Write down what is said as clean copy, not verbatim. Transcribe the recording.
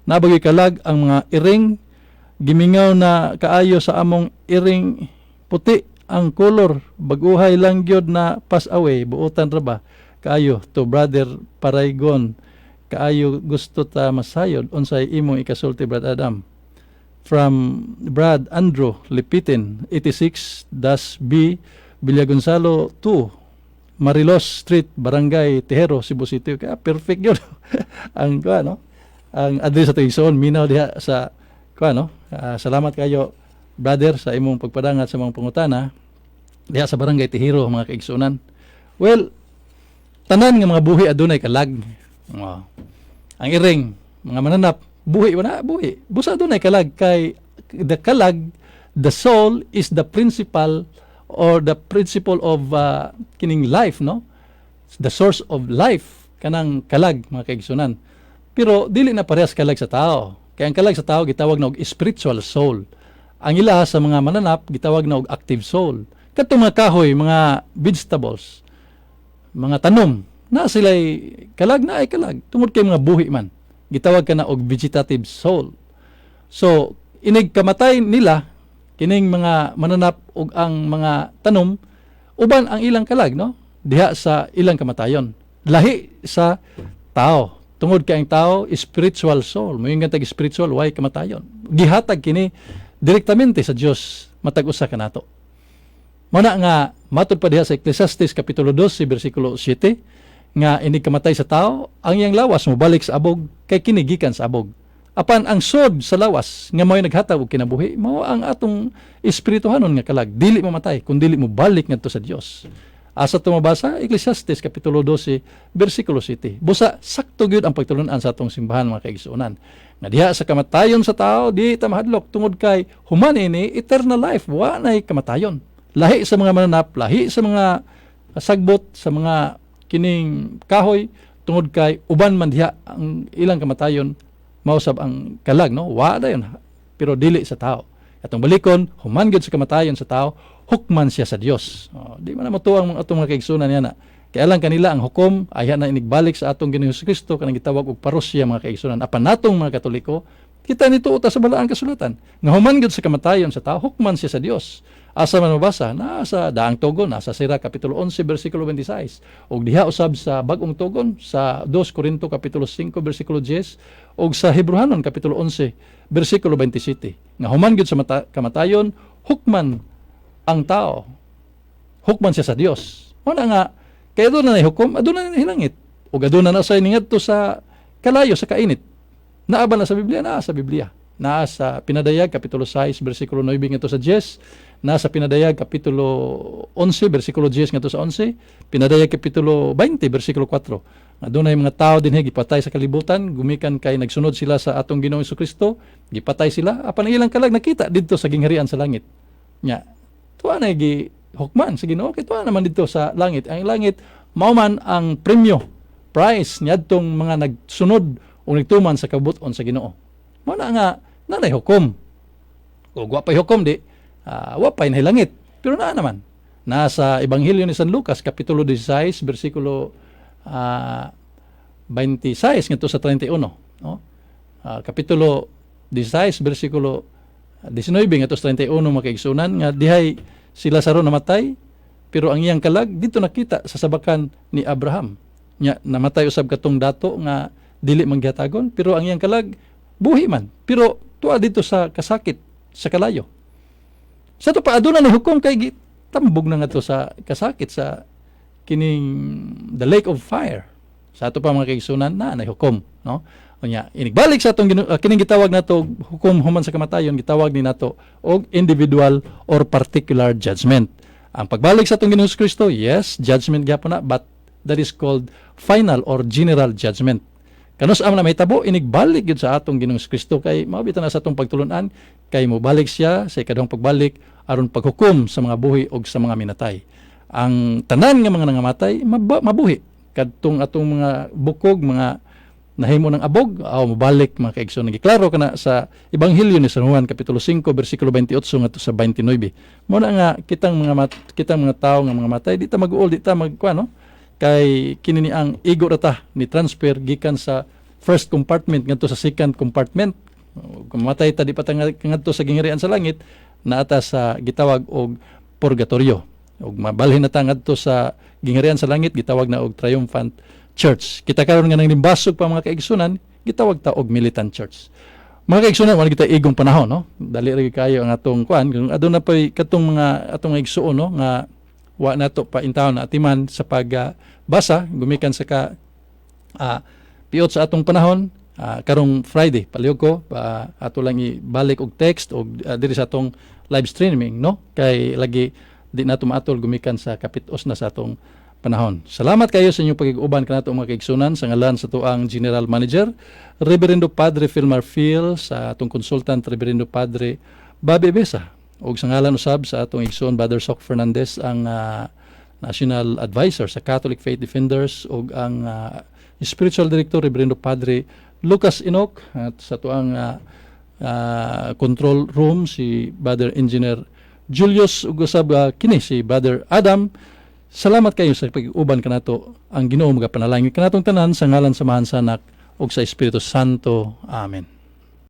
Naa ba gyuy kalag ang mga iring? Gimingaw na kaayo sa among iring, puti ang color, baguhay lang gyud na pass away. Buotan ra ba kaayo to, Brother Paraygon? Kaayo gusto ta masayod unsay imong ikasulti, Brad Adam. From Brad Andrew Lipitin, 86-B Villagonzalo 2, Marilos Street, Barangay Tejero, Cebu City. Kaya perfect yun ang kuan, no? Ang address sa igsoon minaw diha sa kuan, no? Ah, salamat kayo, brother, sa imong pagpadangat sa mga pangutana diha sa Barangay Tejero, mga kaigsuonan. Well, tanan nga mga buhi adunay kalag. Wow. Ang iring, mga mananap, buhi ba na? Buhi. Busa adunay kalag kay the kalag, the soul is the principal or the principle of kining life, no? The source of life kanang kalag, mga kaigsunan. Pero dili na parehas kalag sa tao. Kaya ang kalag sa tao gitawag na og spiritual soul. Ang ila sa mga mananap gitawag na og active soul. Katong mga kahoy, mga vegetables, mga tanom, na sila'y kalag, na ay kalag. Tungod kay mga buhi man. Gitawag ka na og vegetative soul. So, inig kamatay nila, kining mga mananap ug ang mga tanom, uban ang ilang kalag, no? Diha sa ilang kamatayon. Lahi sa tao. Tungod kay ang tao, spiritual soul. Moingon tag spiritual, way kamatayon. Gihatag kini direktamente sa Dios matag usa kanato. Mao na nga matud pa diha sa Ecclesiastes kapitulo 12 bersikulo 7 nga inig kamatay sa tao, ang iyang lawas mobalik sa abog kay kini gikan sa abog. Apan ang sod sa lawas nga mao'y naghatag og kinabuhi, mao ang atong espirituhanon nga kalag, dili mamatay kun dili mo balik ngadto sa Dios. Asa to mabasa? Ecclesiastes kapitulo 12 bersikulo 7. Busa sakto gyud ang pagtulunan sa atong simbahan, mga kaigsuonan. Nga diha sa kamatayon sa tao, di ta mahadlok tungod kay human ini eternal life, wa nay kamatayon. Lahi sa mga mananap, lahi sa mga sagbot, sa mga kining kahoy, tungod kay uban man diha ang ilang kamatayon, mausab ang kalag, no? Wa dayon, pero dili sa tao. Atong balikon, human gyud sa kamatayon sa tao, hukman siya sa Dios. Oh, di man na motuo ang atong mga kaigsunan niya na. Kaya lang kanila ang hukom ay na inigbalik sa atong Ginoong Kristo, kanang gitawag og parousia, mga kaigsunan. Apan natong mga Katoliko, kita nito uta sa Balaan Kasulatan nga human gyud sa kamatayon sa tao, hukman siya sa Dios. Asa man mabasa? Nasa Daang Tugon, nasa Sirach kapitulo 11 bersikulo 26. Ug diha usab sa Bag-ong Tugon sa 2 Corinto kapitulo 5 bersikulo 10 ug sa Hebreohanon kapitulo 11 bersikulo 27. Nga human gyud sa kamatayon, hukman ang tao. Hukman siya sa Dios. Mao na nga kay aduna na hukom, aduna na hinangit. Ug aduna na sa ningadto sa kalayo, sa kainit. Naa ba na sa Biblia? Naa sa Biblia. Naa sa Pinadayag kapitulo 6 bersikulo 9 ngadto sa 10, naa sa Pinadayag kapitulo 11 bersikulo 10 ngadto sa 11, Pinadayag kapitulo 20 bersikulo 4. Nga dunay mga tao dinhi gipatay sa kalibutan gumikan kay nagsunod sila sa atong Ginoong Kristo, gipatay sila, apan ang ilang kalag nakita didto sa gingharian sa langit. Nya tuwa na gi hukman sa Ginoo kay tuwa naman didto sa langit. Ang langit mao man ang premyo, prize niadtong mga nagsunod o nagtuman sa kabut-on sa Ginoo. Mao na nga nanay hukom. Ug wa pay hukom di wa pay nahilangit. Pero naa naman. Nasa Ebanghelyo ni San Lucas kapitulo 16 bersikulo 26 ngadto sa 31, no? Kapitulo 16 bersikulo 19 ngadto sa 31, mga kaigsunan, nga dihay si Lazaro namatay pero ang iyang kalag dito nakita sa sabakan ni Abraham. Nya namatay usab katong dato nga dili man gihatagon, pero ang iyang kalag buhi man, pero tuwa dito sa kasakit sa kalayo. Sa ato pa aduna ni hukom kay gitambog na ngadto sa kasakit, sa kining the lake of fire. Sa ato pa, mga kaigsunan, na nay hukom, no? Unya inigbalik sa atong kining gitawag nato hukom human sa kamatayon, gitawag ni nato og individual or particular judgment. Ang pagbalik sa atong Ginoong Kristo, yes, judgment gyapon na, but that is called final or general judgment. Kanus-a man na mahitabo inigbalik gyud sa atong Ginoong Kristo? Kay mao bitaw na sa atong pagtulunan kay mobalik siya sa ikaduhang pagbalik aron paghukom sa mga buhi og sa mga minatay. Ang tanan nga mga nangamatay mabuhi kadtong atong mga bukog, mga nahimo ng abog, aw mobalik, mga kaigsoon. Giklaro kana sa Ebanghelyo ni San Juan kapitulo 5 bersikulo 28 ngadto sa 29. Mao na nga kitang mga tawo nga mga matay, di ta mag-uol, di ta magkuan, no? Kay kini ni ang igo ra ta ni transfer gikan sa first compartment ngadto sa second compartment. Kung mamatay ta, di pa ta ngadto sa gingharian sa langit, naata sa gitawag og purgatorio. Ug mabalhin na ta ngadto sa gingharian sa langit, gitawag na og triumphant church. Kita karon nga nanglimbasog pa, mga kaigsunan, gitawag ta og militant church. Mga kaigsunan, wala kita igong panahon, no? Dali ra gyud kayo ang atong kuan. Kung aduna pa katong mga atong igsuon, no, nga wa nato pa intawon na atiman sa pagbasa gumikan sa ka piot sa atong panahon, karong Friday palihog ko pa ato lang ibalik og text og diri sa atong live streaming, no, kay lagi di nato maatol gumikan sa kapitos na sa atong panahon. Salamat kayo sa inyong pagig-uban kanato, mga kaigsunan, sa ngalan sa tuang General Manager Reverendo Padre Phil Marfil, sa atong consultant Reverendo Padre Bobby Besa, ug sa ngalan usab sa atong igsoon Brother Sok Fernandez, ang National Advisor sa Catholic Faith Defenders, ug ang Spiritual Director Reverendo Padre Lucas Enoch, at sa tuang control room si Brother Engineer Julius ug usab kini si Brother Adam. Salamat kayo sa pag-uban kanato. Ang Ginoo magapanalangin kanatong tanan sa ngalan sa Amahan, sa Anak ug sa Espiritu Santo. Amen.